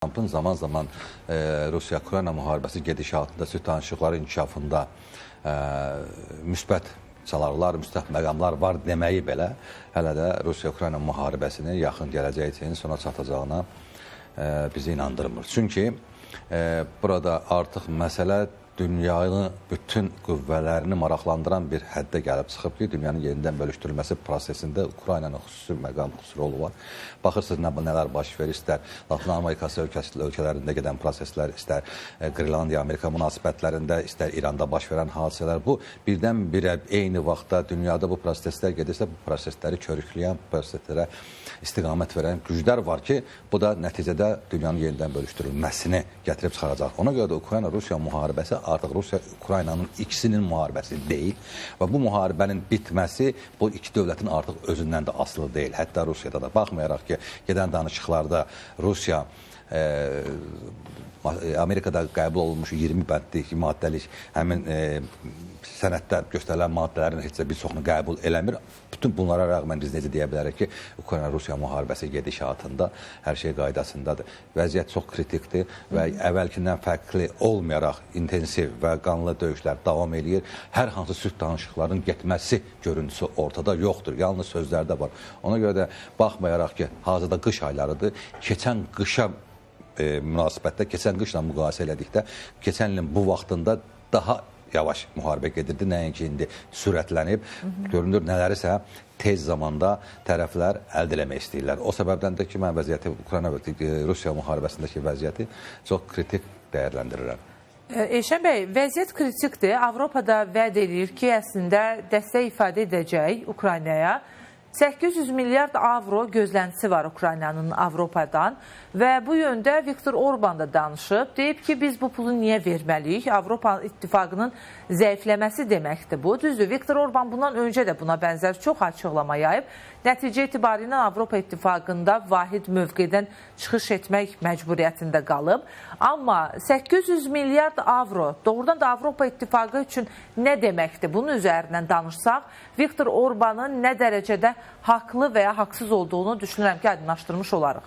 Trumpın zaman-zaman Rusiya-Ukrayna müharibəsi gedişatında, sülh danışıqları inkişafında müsbət çalarlar, müsbət məqamlar var deməyi belə hələ də Rusiya-Ukrayna müharibəsinin yaxın gələcək üçün sona çatacağına bizi inandırmır. Çünki burada artıq məsələ dünyanın bütün qüvvələrini maraqlandıran bir həddə gəlib çıxıb ki, dünyanın yenidən bölüşdürülməsi prosesində Ukraynanın xüsusi məqam, xüsusi rolu var. Baxırsınız nələr baş verir, istər Latın Amerikası ölkələrində gedən proseslər, istər Qrenlandiya, Amerika münasibətlərində, istər İranda baş verən hadisələr. Bu birdən-birə eyni vaxtda dünyada bu proseslər gedirsə, bu prosesləri körükləyən, bu proseslərə istiqamət verən güclər var ki, bu da nəticədə dünyanın yenidən bölüşdürülməsini gətirib çıxaracaq. Ona görə də Ukrayna-Rusiya müharibəsi artıq Rusiya-Ukraynanın ikisinin müharibəsi deyil və bu müharibənin bitməsi bu iki dövlətin artıq özündən də asılı deyil. Hətta Rusiyada da baxmayaraq ki, gedən danışıqlarda Rusiya Amerikada qəbul olunmuş 20 bəndlik, maddəlik həmin sənəddə göstərilən maddələrin heç də bir çoxunu qəbul eləmir. Bütün bunlara rəğmən biz necə deyə bilərik ki, Ukrayna-Rusiya müharibəsi gedişatında hər şey qaydasındadır. Vəziyyət çox kritikdir və əvvəlkindən fərqli olmayaraq intensiv və qanlı döyüşlər davam eləyir. Hər hansı sülh danışıqlarının getməsi görüntüsü ortada yoxdur. Yalnız sözlərdə var. Ona görə də baxmayaraq ki, hazırda qış aylarıdır, keçən qışa münasibətdə, keçən qışla müqayisə elədikdə, keçən ilin bu vaxtında daha yavaş müharibə gedirdi, nəinki indi sürətlənib. Görünür, nələrisə tez zamanda tərəflər əldə eləmək istəyirlər. O səbəbdən də ki, mən vəziyyəti, Ukrayna və Rusiya müharibəsindəki vəziyyəti çox kritik dəyərləndirirəm. Elşən bəy, vəziyyət kritikdir. Avropada vəd eləyir ki, əslində dəstək ifadə edəcək Ukraynaya. 800 milyard avro gözləntisi var Ukraynanın Avropadan və bu yöndə Viktor Orban da danışıb. Deyib ki, biz bu pulu niyə verməliyik? Avropa İttifaqının zəifləməsi deməkdir bu. Düzdür, Viktor Orban bundan öncə də buna bənzər çox açıqlama yayıb. Nəticə etibarilə Avropa İttifaqında vahid mövqedən çıxış etmək məcburiyyətində qalıb. Amma 800 milyard avro doğrudan da Avropa İttifaqı üçün nə deməkdir? Bunun üzərindən danışsaq, Viktor Orbanın nə dərəcədə haqlı və ya haqsız olduğunu düşünürəm ki, aydınlaşdırmış olarıq.